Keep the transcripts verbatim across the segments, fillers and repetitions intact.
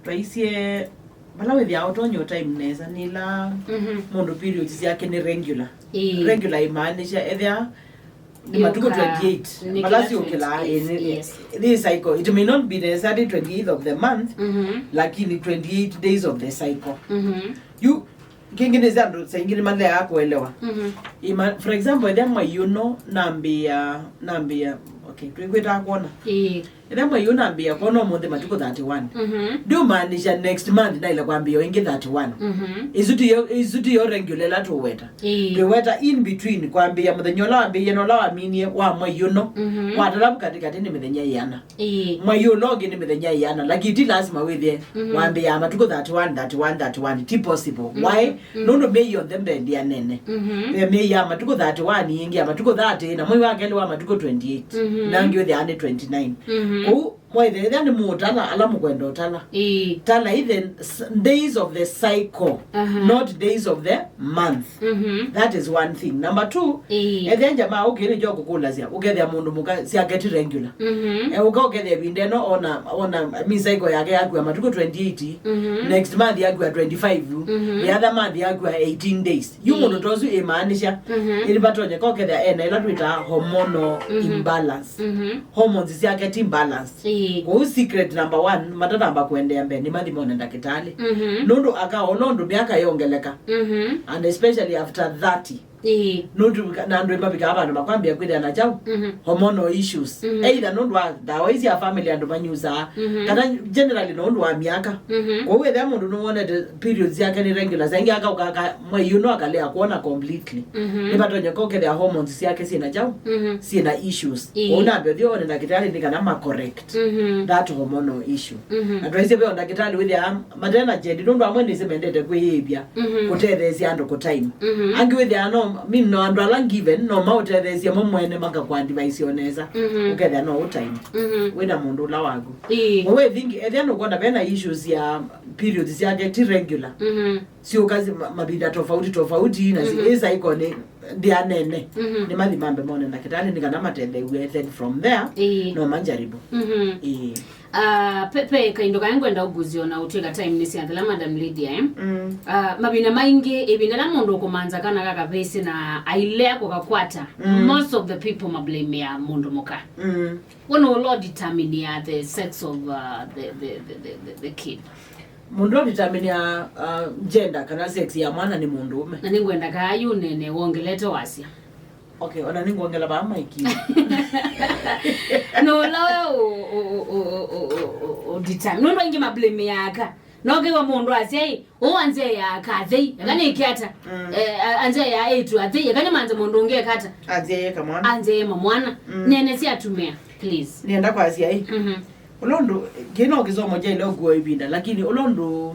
Twaisye vala wĩthĩawa ũtonya time nesa nĩ ĩla Mhm. mũndũ periods syake nĩ regular. Ĩĩ. Regular imaanisha ethĩa nĩ matukũ Yũka. twenty-eight Nĩ vala kĩla syũkĩlaa, twenty-eight, ĩĩ, nĩ- yes. This cycle, it may not be necessarily twenty-eighth of the month, Mhm. lakini twenty-eight days of the cycle. Mhm. Yu kĩngĩ nĩ andũ saa ingĩ nĩmaleaa kũelewa. Mhm. Ima, for example, ethĩa mwai ũno nambĩĩa, nambĩĩa, okay, twĩkwĩtaa kwona. Ĩĩ. Ethĩa mwai ũno nambĩĩa kwona ũmũnthĩ matukũ thirty-one. Mhm. Ndĩũmaanisha next month naĩle kwambĩĩa ĩngĩ thirty-one. Mhm. Isu tiyo, isu tiyo regular ĩla tũweta. Ĩĩ. Twĩweta in between, kwambĩĩa mũthenya ũla wambĩĩie na ũla waminie wa mwai ũno, Mhm. watalavu katĩkatĩ nĩ mĩthenya ĩana. Ĩĩ. Mwai ũla ũngĩ nĩ mĩthenya ĩana, lakini ti lasima wĩthĩe Mhm. wambĩĩa matukũ thirty-one, thirty-one, thirty-one, ti possible. Mhm. Why? Mhm. Nũndũ myei yonthe mbendia nene. Mhm. Ve myei ya matukũ thirty-one, ĩngĩ ya matukũ thirty, na mwei wa kelĩ wa matukũ twenty-eight, Mhm. na angĩ wĩthĩaa nĩ twenty-nine. Mhm. Kwoou mwaĩthĩa nĩ mũũtala ala mũkwenda ũtala. Ĩĩ. Tala i the s- days of the cycle, Aha. not days of the month. Mhm. That is one thing. Number two, Ĩĩ. ethĩa njamaa ũkĩlĩ njo kũkũlasya, ũkethĩa mũndũ mũka syake ti regular. Mhm. E, ũka ũkethĩa ĩvinda ĩno ona, ona mi cycle yake yakua matukũ twenty-eight, Mhm. next month yakua twenty-five, Mhm. the other month yakua eighteen days. Yu Ĩĩ. mũndũ ta ũsu ĩmaanisha, Mhm. ĩnĩ vatonyeka ũkethĩa ena ĩla twĩtaa hormonal Mhm. imbalance. Mhm. Hormones syake ti balance. Ĩĩ. Kwoou secret number one, matatamba kũendeea mbee, nĩ mathi mone ndakĩtalĩ. Mhm. Nũndũ aka ona ũndũ myaka yongeleka, Mhm. and especially after thirty, Ĩĩ. nũndũ ka- na andũ mavikaa vandũ makwambĩa kwĩthĩa na kyaũ, Mhm. hormonal issues. Mhm. Either nũndũ wa ndawa ii sya family andũ manyusaa, Mhm. kana generally nũndũ wa myaka. Mhm. Kwoou ethĩa mũndũ nĩwonete periods yake nĩ regular, saa ingĩ akaũka aka- mwai ũno akalea kwona completely. Mhm. Nĩvatonyeka ũkethĩa hormones syake syĩna kyaũ, Mhm. syĩna issues. Ĩĩ. Kwoou nambe ũthi one ndakĩtalĩ nĩ kana ma correct Mhm. that hormonal issue. Mhm. Na twaisye ve ndakĩtalĩ wĩthĩaa matena jendi, nũndũ amwe nĩsĩ mendete kwĩyĩĩvya Mhm. kũtetheesya andũ kũ time. Mhm. Angĩ wĩthĩaa no, mi no andũ ala given no maũtetheesye mo mwene makakũadvise o nesa. Mhm. Ũkethĩa no ũ time Mhm. wĩna mũndũ ũla waku. Ĩĩ. Ũwĩ thingi, ethĩa nũkwona vena issues ya periods syake ti regular. Mhm. Syũka si- ma- mavinda tofauti tofauti na si- Mhm. ĩsa iko nĩ ndĩa nene. Mhm. Nĩ mathi mambe mone ndakĩtalĩ nĩ kana matetheew'e, then from there Ĩĩ. no manjaribu. Mhm. Ĩĩ. Ah, pe, pe kaindo kaĩ ngwenda ũkũsya na ũtwĩka time nĩ syathela, Madam Lydia, eh? Mm. Ah, mavinda maingĩ ĩvinda la mũndũ ũkũmanza kana kakavĩsĩ na ailea kũkakwata, Mm. most of the people mablame ya mũndũ mũka. Mm. Wona ũla determine ya the sex of uh, the, the, the, the, the, the kid. Mũndũ ũla determine ya uh, gender kana sex ya mwana nĩ mũndũũme. Na nĩngwenda kaa yu nene wongelete wasya. Okay, ona nĩngwongela vaa maiki. No ũla we ũ- ũ- ũ- ũ- ũ- ũ- ũ- ũ- determine. Nũndũ aingĩ mablame ya aka. No kĩwa mũndũ asya ĩ, ũũ anzĩa ya aka athei, eka nĩke ata? Mm. Eh, a- anzĩa ya ĩtu athei, eka nĩmanze mũndũ ũngĩ eka ata? Anzĩa yeka mwana. Anzĩa yema mwana. Mm. Nene sya atumĩa, please. Nĩenda kwasya ĩ. Mhm. Ũla ũndũ, kĩĩ no kĩsomo kyaĩle ũkua ĩvinda, lakini ũla ũndũ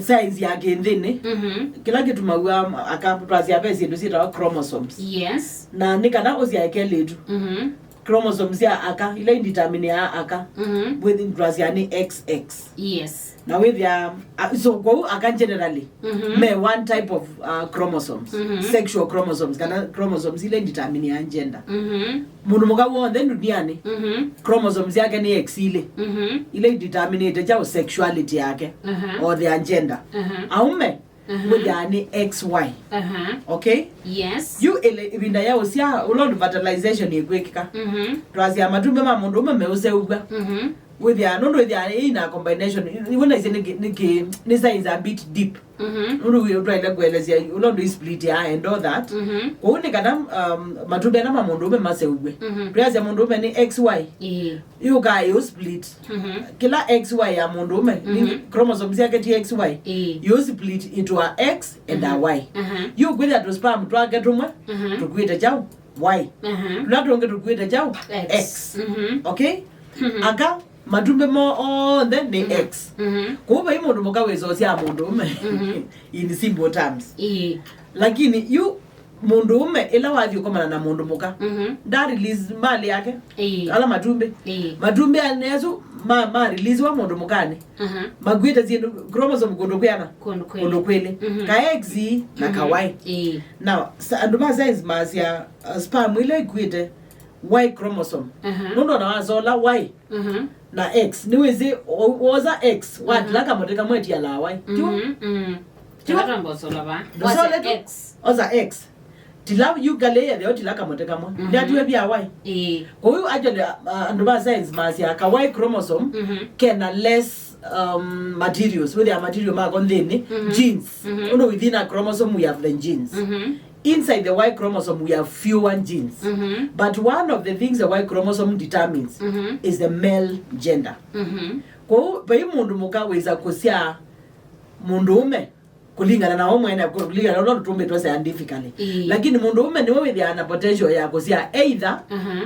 science ya kĩnthĩnĩ, Mhm. kĩla kĩtumaw'a aka twasya ve syĩndũ syĩtawa chromosomes. Yes. Na nĩ kana ũsyae kelĩtu. Mhm. Chromosomes sya aka, ila indetermineaa aka, Mhm. wĩthi twasya nĩ X X. Yes. Na wĩthĩa, a- so kwoou aka generally, Mhm. me one type of uh, chromosomes, Mhm. sexual chromosomes, kana chromosomes ila indetermineaa gender. Mhm. Mũndũ mũka w'onthe nduniani, Mhm. chromosomes yake nĩ X ilĩ, Mhm. ila indeterminate kyaũ sexuality yake, Aha. or their gender. Aha. Aume, Aha. wĩthĩaa nĩ X Y. Aha. Okay? Yes. Yu ĩle ĩvinda ya ũsyaa, ũla ũndũ fertilization ĩkwĩkĩka. Mhm. Twasya matumbĩ ma mũndũ ũme meũseũvw'a. Mhm. Wĩthĩaa, nũndũ wĩthĩaa ĩina combination, iwe naisye nĩ kĩ- nĩ kĩ- nĩ science a bit deep. Mhm. Nũndũ wĩ- twaile kũelesya ũla ũndũ i split ya and all that. Mhm. Kwoou nĩ kana um, matumbĩ ala ma mũndũ ũme maseũvw'e. Mhm. Twĩasya mũndũ ũme nĩ X Y. Ĩĩ. Yũkaa ĩũ split. Mhm. Kĩla X Y ya mũndũ ũme, Mhm. chromosomes yake ti X Y. Ĩĩ. Yũ split into a X and a Mhm. Y. Aha. Yu kwĩthĩa tũ sperm twake tũmwe, Mhm. tũkuĩte kyaũ? Y. Aha. Tũla tũngĩ tũkuĩte kyaũ? X. X. Mhm. Okay? Mhm. Aka matumbĩ mo onthe nĩ Mhm. X. Mhm. Kwoou vai mũndũ mũka wĩsosyaa mũndũ ũme Mhm. in simple terms. Ĩĩ. Lakini yu mũndũ ũme ĩla wathi ũkomana na mũndũ mũka, Mhm. nda release mali yake, Ĩĩ. ala matumbĩ. Ĩĩ. Matumbĩ anesu ma, ma release wa mũndũ mũkanĩ. Aha. Makuĩte syĩndũ chromosome kũndũ kwĩana? Kũndũ kwĩlĩ. Kũndũ kwĩlĩ. Mhm. Ka X na ka Mhm. Y. Ĩĩ. Now, sa- andũ ma science masya uh, sperm ila ikuĩte Y chromosome. Aha. Nũndũ ona wasola Y, Mhm. na X. Nĩwĩsĩ, o-, wosa X, watila kamũtĩ kamwe ĩtialaa Y. Tiw'o? Mhm, mm. Tiw'o? Tata mbosola va. Ndũsole tu. X. Osa X. Tila yu ngalĩ yetheo tila kamũtĩ kamwe. Mhm. Ndatiwe vya Y. Ĩĩ. Kwoou actually, uh, andũ ma science masya ka Y chromosome Mhm. kena less, um, materials, wĩthĩa material mako nthĩnĩ, Mhm. genes. Mhm. Ũndũ within a chromosome we have the genes. Mhm. Inside the Y chromosome we have fewer genes. Mhm. But one of the things the Y chromosome determines Mhm. is the male gender. Mhm. Kwoou vai mũndũ mũka wĩsa kũsyaa mũndũũme kũlingana na we mwene, kũlingana na ũla tũtũmbĩtwe scientifically. Ĩĩ. Lakini mũndũũme nĩwe wĩthĩaa na potential ya kũsyaa either, Aha.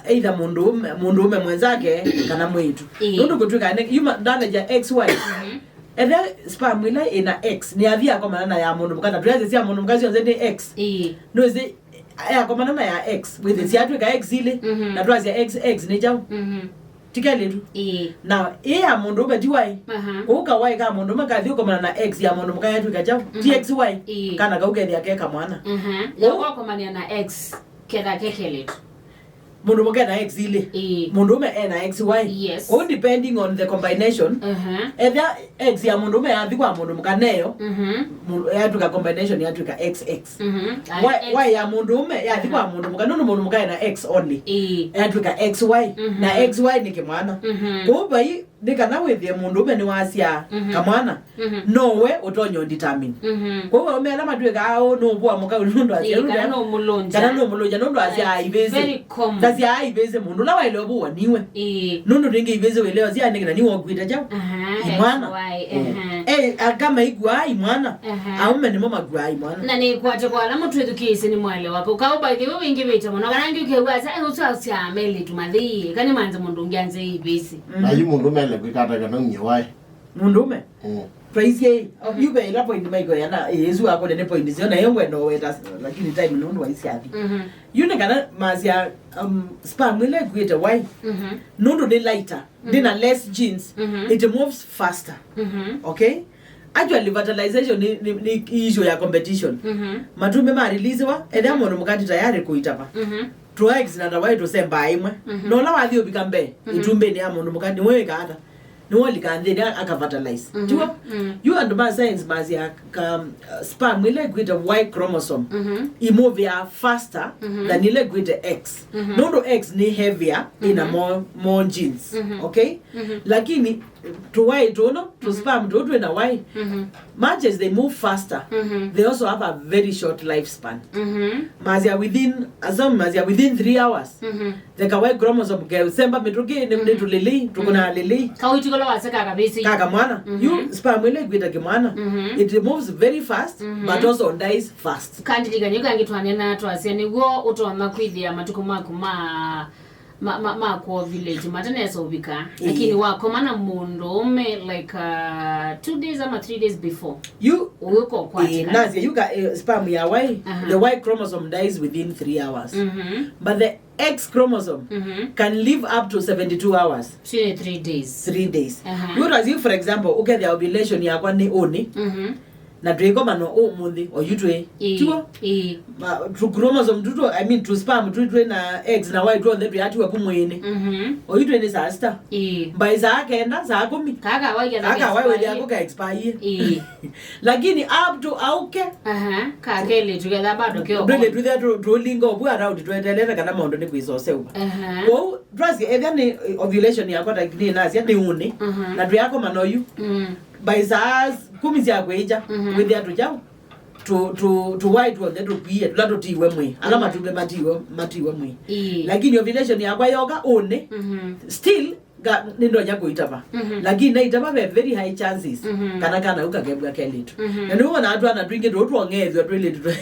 either mũndũũme, mũndũũme mwenzake kana mwĩĩtu. Ĩĩ. Nũndũ kũtw'ĩka ne-, yuma ndanaja X Y. Mhm. Ethe sperm ĩla ĩna X nĩyathi yakomana na ya mũndũ mũka, na twĩasya sya mũndũ mũka syonthe nĩ X. Ĩĩ. Nĩwĩsĩ yakomana na ya X, wĩthĩ syatw'ĩka X ilĩ, Mhm. na twasya X, X nĩ kyaũ? Mhm. Ti kelĩtu. Ĩĩ. Na ĩ ya mũndũũme ti Y. Aha. Kũu ka Y ka mũndũũme kathi ũkomana na X ya mũndũ mũka yatw'ĩka kyaũ? Ti Mhm. X Y. Ĩĩ. Kana kau kethĩa ke kamwana. Aha. Kũu Yakokomania na X ketha ke kelĩtu. Mũndũ mũka ena X ilĩ. Ĩĩ. Mũndũũme ena X Y. Yes. Kũu depending on the combination. Aha. Etha X ya mũndũũme yathi kwa mũndũ mũka neyo, Mhm. mu-, yatw'ĩka combination, yatw'ĩka X X. Mhm. Y, X. Y ya mũndũũme yathi kwa mũndũ mũka, nũndũ mũndũ mũka ena X only. Ĩĩ. Yatw'ĩka X Y, Mhm. na X Y nĩ kĩmwana. Mhm. Kũu vai, nĩ kana wĩthĩe mũndũũme nĩwasyaa Mhm. kamwana, Mhm. no we ũtonya ũdetermine. Mhm. Kwoou aũme ala matw'ĩkaa ũũ nũũvũa mũka ũũ nũndũ asya Ĩĩ, kana nũndũ nũmũlũngya. Kana nũmũlũngya nũndũ asyaa It's ivĩsĩ. very common. Ndasyaa ivĩsĩ mũndũ ũla waĩle ũvũwa niwe. Ĩĩ. Nũndũ nĩngĩ ivĩsĩ wĩleo sya nĩkĩ na niwokuĩte kyaũ? Aha, Imwana. X Y, Mm. aha. Eh, aka maikuaa imwana. Aha. Aũme nĩmo makuaa imwana. Na nĩkwate kwa ala mũtwĩthukĩĩsye nĩ mwaĩle wake. Ũkaũ by the way wĩngĩvĩte mũno. Kana ngĩ ũkew'a asa, "Eh, ũsu asyaa melĩtu mathei." Kana manze mũndũ ũngĩ anze ivĩsĩ. Mm. Na yu mũndũ mele kwĩka ata kana umye waĩ? Mũndũũme? Mm. Twaisye, Mm. yu ve ila point maikoya na, eh, ĩsu wakũlya nĩ point syo, na yo ngwenda ũweta, lakini time nũndũ waisyathi. Mhm. Yu nĩ kana masya, um, sperm ĩla ĩkuĩte Y, Mhm. nũndũ nĩ lighter, Mhm. ndĩna less genes, Mhm. it moves faster. Mhm. Okay? Actually, fertilization nĩ, nĩ, nĩ issue ya competition. Mhm. Matumbĩ ma releasewa, ethĩa mũndũ mũka ti tayari kũitava. Mhm. Tũ eggs na ta Y tũsembaa ĩmwe. Mhm. Na ũla wathi ũvika mbee, Mhm. ĩtumbĩnĩ ya mũndũ mũka, nĩwe wĩkaa ata? Nĩwe ũlikaa nthĩnĩ a-, aka fertilize. Mhm. Tiw'o? Mm. Yu andũ ma science masya ka, uh, sperm ĩla ĩkuĩte Y chromosome, Mhm. imũvĩaa faster Mhm. than ĩla ĩkuĩte X. Mhm. Nũndũ X nĩ heavier, ĩna Mhm. more, more genes. Mhm. Okay? Mhm. Lakini tũwaĩ tũno, tũ Mhm. sperm tũu twĩ na Y, Mhm. much as they move faster, Mhm. they also have a very short lifespan. Mhm. Masya within, as long masya within three hours, Mhm. the ka Y chromosome kesemba mĩtũkĩ, nĩ, nĩ Mhm. tũlĩlĩ, tũkũnaa Mhm. lĩlĩ. Kauiti kala waseka kabisa. Kaka mwana, Mhm. yu sperm ĩla ĩkuĩte kĩmwana, Mhm. it moves very fast, Mhm. but also dies fast. Kandilikany'o kangĩ twanena twasya nĩw'o ũtonya kwĩthĩa matukũ maku ma ma, ma, ma kũovulate matanesa ũvika. Ĩĩ. Lakini wakoma na mũndũũme, like, uh, two days ama three days before, yu ũwĩka ũkwatĩkana. Ĩĩ, nasya yu ka, eh, sperm ya Y, Aha. the Y chromosome dies within three hours. Mhm. But the X chromosome Mhm. can live up to seventy-two hours. Sio three days. Three days. Aha. Yu twasya, for example, ũkethĩa ovulation yakwa nĩ ũnĩ. Mhm. Na twĩkomana ũmũnthĩ, oyu twĩ. Ĩĩ, Tiw'o? Ĩĩ. Ma, tu chromosome tutu, I mean, tu sperm tu twĩ na X na Y twonthe twĩatiwa ku mwĩĩnĩ. Mhm. Oyu twĩ nĩ saa sita. Ĩĩ. By saa kenda, saa kũmi. Kaka waia Kaka waĩ wĩthĩa kũka expire. Ĩĩ. Lakini up to auke. Aha, kakele together bado keo. Ndwele tuthe tu, tulinga obu around twetelete kana maũndũ nĩ kwĩsosewa. Aha. Kwoou, twasye, ethĩa nĩ, eh, ovulation yakwa ta nĩ nasya nĩ ũnĩ. Mhm. Na twĩakomana oyu. Mm. By saa kũmi sya kwĩkya, Mhm. wĩthĩa tũkyaũ, tũ, tũ, tũwaĩ tw'onthe tũkwie, tũla tũtiwe mwĩĩ, ala Mhm. matumbĩ matiwe, matiwe mwĩĩ. Ĩĩ. Lakini ovulation yakwa yoka ũnĩ, Mhm. still, nga, nĩndonya kũitava. Mhm. Lakini naitava ve very high chances, Mhm. kana kana kau kakethwa kelĩtu. Mhm. Na nĩwona twana twingĩ tũu twong'ethw'a twĩlĩtu twa-,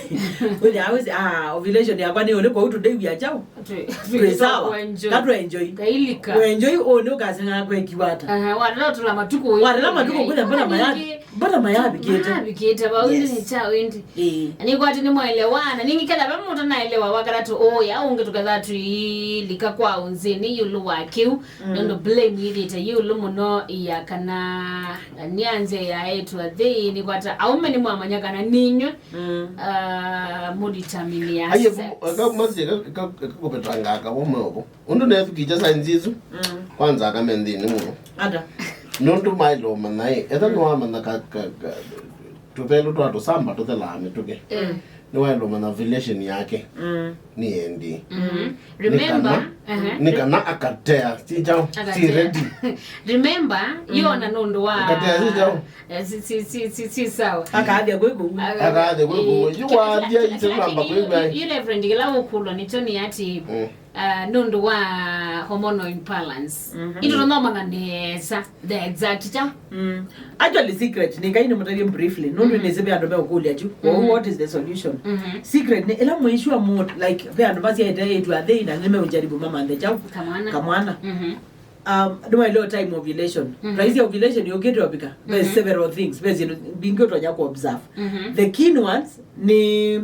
wĩthĩa wĩsĩ, ah, ovulation yakwa nĩ ũnĩ, kwoou tũndĩw'a kyaũ? Twĩ, twĩ sawa. Ka tũenjoy. Kailika. Ũenjoy ũũ nĩ ũkaseng'aa kwekiwa ata? Aha, watala ũtũla matukũ ũyũ. Watala matukũ kwĩna mbona maya-, mbona mayavikĩte? Mayavikĩte, vau Yes. nĩ kyaũ ĩndĩ? Ĩĩ. Nĩkwatĩ nĩmwaelewana. Ningĩ kethĩa ve mũndũ naelewa wakala tũ ũya, ũngĩ tũketha tũilika kwa ũnzĩnĩ ĩũlũ wa kĩu. Mm. Nũndũ blame yĩthĩte ĩũlũ mũno ya kana nĩ anze ya etu athei, nĩkwata aũme nĩmwamanya kana ninywe Mm. Ah, mũdetermine ya Aiye, sex. Aka masi, aka, aka, aka kũvetanga aka wome ũvo. Ũndũ nethukĩĩkya science ĩsu. Mm. Kwanza akame nthĩnĩ mũno. Ata? Nũndũ maĩlomanya ĩ, etha nĩwamanya ka, ka, ka, tũthelu twa tũsamba tũthelaa mĩtũkĩ. Mm. Nĩwaĩlomanya ovulation yake. Mm. Nĩ endi. Mm. Nĩ kana, remember, uh-huh, nĩ kana akatea, si kyaũ, si akatea, ready. Remember, mm, yona nũndũ wa akatea, si kyaũ, eh, si, si, si, si, si sawa. Akathya kwĩ kũu. Akathya kwĩ kũu. Eh, yu wathya ite namba kwĩ kũu. Yu Reverend, kĩla ũkũlwa nĩkyo nĩ ati, mm, uh, nũndũ wa hormonal imbalance. Mhm. Ĩndĩ tũnomanya nesa the exact kyaũ. Mm. Actually, secret nĩ kai nĩmũtavye briefly. Nũndũ, mhm, nĩsĩ ve andũ meũkũlya tu, "Well, mhm, what is the solution?" Mhm. Secret nĩ ĩla mwĩsua mũndũ, like, ve andũ masyaĩte ĩtu athei na nĩmeũjaribu mamanthe kyaũ. Kamwana. Kamwana. Mhm. Um, nĩwaĩle time ovulation. Mhm. Raisi ya ovulation yũkĩte ovika. There's, mhm, several things. There's, you know, mbingĩ ũtonya kũ observe. Mhm. The keen ones nĩ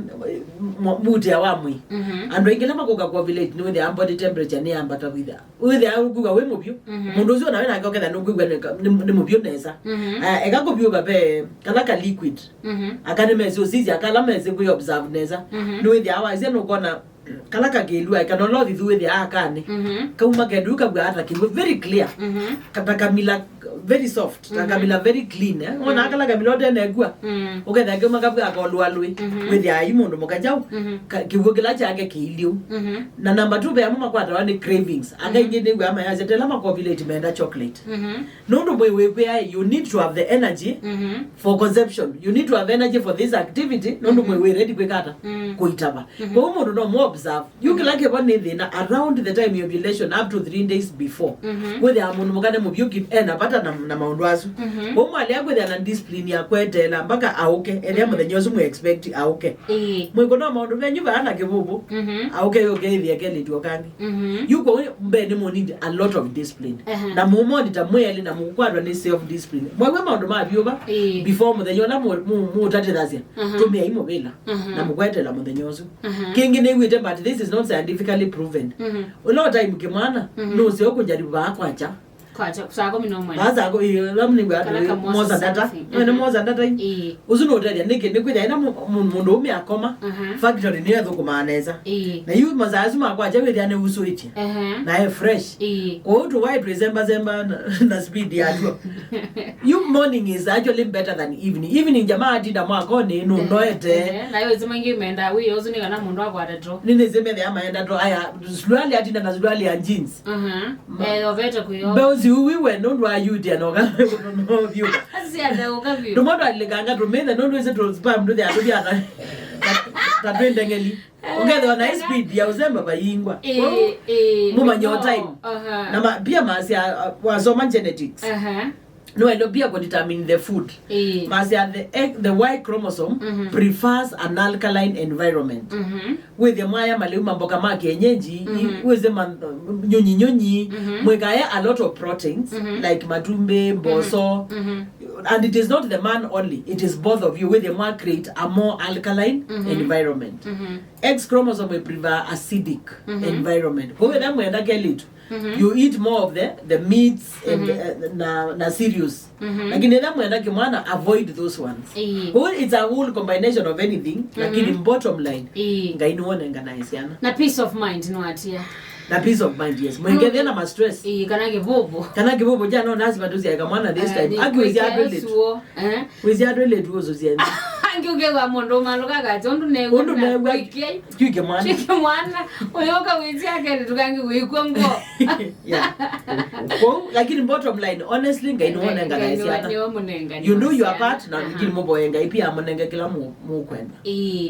mu-, mutia wa mwĩĩ. Mhm. Andũ aingĩ ala makũka kũ ovulate nĩwĩthĩaa body temperature nĩyambata wĩthĩa. Wĩthĩaa ũkwĩw'a wĩ mũvyũ. Mhm. Mũndũ ũsu nawe nake ũkethĩa nũkwĩw'a nĩ ka-, nĩ, nĩ mũvyũ nesa. Mhm. Ah, eka kũvyũva ve kala ka liquid. Mhm. Aka nĩmesĩ ũsisya, kala mesĩ kwĩ observe nesa. Mhm. Nĩwĩthĩaa wasya nũkona kala kakĩlua, kana ũla ũthithu wĩthĩaa akanĩ. Mhm. Kauma kendu kaw'a ata kĩw'ũ very clear. Mhm. Kata kamila very soft, ta, mhm, kamila very clean, eh? Wona, mhm, kala kamila ũtenekua. Mm. Ũkethĩa kĩuma kaw'a akolũa lũĩ. Mhm. Wĩthĩaa yu mũndũ mũka kyaũ. Mhm. Ka-, kĩw'ũ kĩla kyake kĩiliu. Mhm. Na number two, ve amwe makwatawa nĩ cravings. Aka, mhm, ingĩ nĩw'aa mayasya tela maka ovulate menda chocolate. Mhm. Nũndũ mwĩĩ wĩkwĩa, you need to have the energy, mhm, for conception. You need to have energy for this activity. Nũndũ, mhm, mwĩĩ wĩ ready kwĩka ata? Mm. Kũitava. Mhm. Kwoou mũndũ no mũ observe. Yu, mhm, kĩla kĩvo nĩ thĩna around the time of ovulation up to three days before. Mhm. Wĩthĩaa mũndũ mũka nĩ mũvyũki ena vata na, na maũndũ asu. Mhm. Kwoou mwalea kwĩthĩa na discipline ya kweteela mpaka aũke. Ethĩa, mhm, mũthenya ũsu mwĩ expect aũke. Ĩĩ. Mwĩkũna maũndũ menyu vaa na kĩvũvũ. Mhm. Aũke yũke ĩthĩa kelĩtw'o kangĩ. Mhm. Yu kwoou mbee nĩ mũnindi a lot of discipline. Aha. Na mũmonita mwĩ elĩ na mũkwatwa nĩ self discipline. Mwew'a maũndũ mavyũva, ĩĩ, before mũthenya ũla mũ-, mũ-, mũũtatĩthasya. Aha. Tũmĩai mũvĩla. Aha. Na mũkwetela mũthenya ũsu. Aha. Kĩngĩ nĩw'ĩte, but this is not scientifically proven. Mhm. Ũla time kĩmwana, mhm, nũseo kũjaribu vaa kwakya. Kwakya, saa kũmi na ũmwe. Vaa saa kũ-, ĩĩ, ĩla nĩw'a kala ka mosa data. Safi. Nĩwene, mhm, mosa data ĩ. Ĩĩ. Ũsu nũtethya nĩkĩ? Nĩkwĩthĩa ĩla mũ-, mũ-, mũndũ ũme akoma, aha, factory nĩyo ĩthũkũmaa nesa. Ĩĩ. Na yu masaa asu makwakya wĩthĩa nĩusũĩtye. Aha. Na e fresh. Ĩĩ. Kwoou tũwaĩ twĩsembasembaa na, na speed yatw'o. You morning is actually better than evening. Evening jamaa atinda mwakonĩ, nũnoete. Ehe, na yo ĩsu maingĩ mendaa wĩ ũsu nĩ kana mũndũ akwate tro. Nĩnĩsĩ methĩa maenda tro. Aya, suruali atinda na suruali ya jeans. Mhm. Ma-, eh, ovete kwĩyo. Mbeũ siuwiwe nũndũ wa yutia na ũkavyũka. Asiatheũka vyũ. Tũmwe twalĩkanga tũmĩthe nũndũ ĩsĩ tũ sperm tũthĩa tũvyana ta, ta twĩ ndeng'eli. Ũkethĩwa na speed ya ũsemba vayingwa. Ĩĩ, ĩĩ, mũmanya o time. Aha. Na ma-, pia masya, uh, wasoma genetics. Aha. Nĩwaĩle pia kũdetermine the food. Ĩĩ. Masya the X-, the Y chromosome, mhm, prefers an alkaline environment. Mhm. Wĩthĩa mwaya malĩu mamboka ma kienyeji, i-, mhm, wĩsĩ ma-, nyunyi nyunyi, mhm, mwĩkae a lot of proteins, mhm, like matumbĩ, mhm, mboso. Mhm. And it is not the man only, it is both of you. Wĩthĩa mwa create a more alkaline, mhm, environment. Mhm. X chromosome will prefer acidic, mhm, environment. Kwa hiyo, wĩthĩa mwenda kelĩtu, mhm, you eat more of the, the meats and, mhm, uh, na, na cereals. Mhm. Lakini ĩla mwenda kĩmwana, avoid those ones. Ĩĩ. Kwa hiyo, it's a whole combination of anything, mhm, lakini bottom line, ĩĩ, Ngai nĩwonenganae syana. Na peace of mind nĩwatia. Na peace of mind, yes. Mwĩkethĩa na ma stress. Ĩĩ, kana kĩvũvũ. Kana kĩvũvũ kya no lazima tũsyaĩka mwana this time. Aki wĩsya atwĩlĩtu. Eh? Wĩsya atwĩlĩtu ũsũsya nthĩ. Angĩ ũkĩwa mũndũ ũmalũkaga ati ũndũ new'a. Ũndũ new'a. Twĩke mwana. Twĩke mwana. Ũyũka wĩsya kelĩtu kangĩ wĩkw'a ngoo. Yeah. Kwoou, lakini bottom line, honestly, Ngai nĩwonenganae syana. Ngai nĩwe mũnengani wa syana. You do your part, na, aha, lakini mũvoye Ngai pia amũnenge kĩla mũ-, mũkwenda. Ĩĩ.